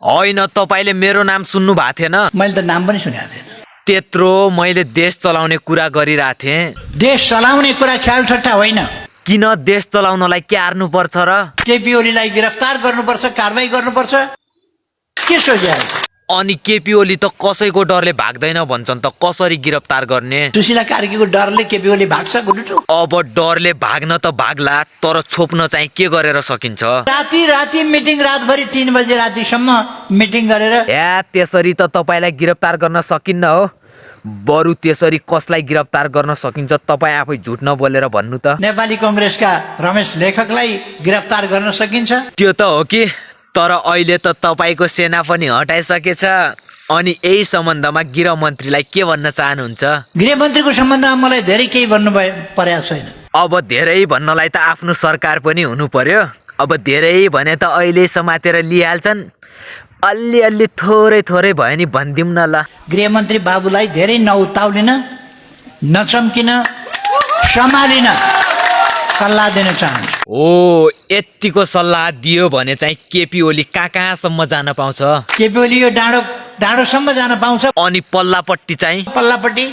होइन तपाईले मेरो नाम सुन्नु भएको थिएन? मैले त नाम पनि सुनेको थिएन। त्यत्रो मैले देश चलाउने कुरा गरिरहेको थिएँ। देश चलाउने कुरा ख्याल ठट्टा होइन। किन देश चलाउनलाई क्यार्नु पर्छ र? केपी ओलीलाई गिरफ्तार गर्नुपर्छ, कारबाही गर्नुपर्छ, के सोचिरहेको? अनि केपी ओली त कसैको डरले भाग्दैन भन्छन् त कसरी गिरफ्तार गर्ने? सुशीला कार्कीको डरले केपी ओली भाग्छ गुडुचु? अब डरले भाग्न त भाग्ला, तर छोप्न चाहिँ के गरेर सकिन्छ? राति मिटिङ, रातभरि 3 बजे रातिसम्म मिटिङ गरेर। त्यसरी त तपाईलाई गिरफ्तार गर्न सकिन्न हो। बरु त्यसरी कसलाई गिरफ्तार गर्न सकिन्छ तपाई आफै झुट नबोलेर भन्नु त। नेपाली कांग्रेसका रमेश लेखकलाई गिरफ्तार गर्न सकिन्छ? त्यो त हो कि, तर अहिले त तपाईको सेना पनि हटाइसकेछ। अनि यही सम्बन्धमा गृह मन्त्रीलाई के भन्न चाहनुहुन्छ? गृह मन्त्रीको सम्बन्धमा मलाई धेरै केही भन्नु परेको छैन। अब धेरै भन्नलाई त आफ्नो सरकार पनि हुनु पर्यो। अब धेरै भने त अहिले समातेर लिइहाल्छन्। अलि थोरै भयो नि भनिदिउँ न ल। गृह मन्त्री बाबुलाई धेरै नउताउलिन, नचम्किन, सम्हालिन सल्लाह दिन चाहन्छु। ओ यतिको सल्लाह दियो भने चाहिँ केपी ओली कहाँसम्म जान पाउँछ? केपी ओली यो डाँडोसम्म जान पाउँछ। अनि पल्लापट्टि चाहिँ? पल्लापट्टि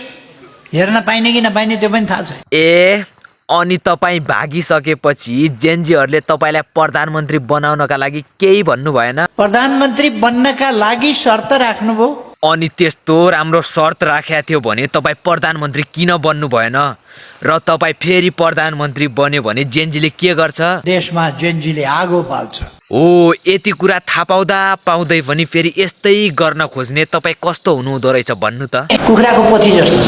हेर्न पाइने कि नपाइने त्यो पनि थाहा छ। अनि तपाईँ भागिसकेपछि जेनजीहरूले तपाईँलाई प्रधानमन्त्री बनाउनका लागि केही भन्नु भएन? प्रधानमन्त्री बन्नका लागि शर्त राख्नुभयो। अनि त्यस्तो राम्रो शर्त राखेको थियो भने तपाईँ प्रधानमन्त्री किन बन्नु भएन? र तपाईँ फेरि प्रधानमन्त्री बन्यो भने जेनजीले के गर्छ? देशमा जेनजीले आगो बाल्छ। ओ यति कुरा थाहा पाउँदै पनि फेरि यस्तै गर्न खोज्ने तपाईँ कस्तो हुनुहुँदो रहेछ भन्नु त। कुखुराको पोथी जस्तो।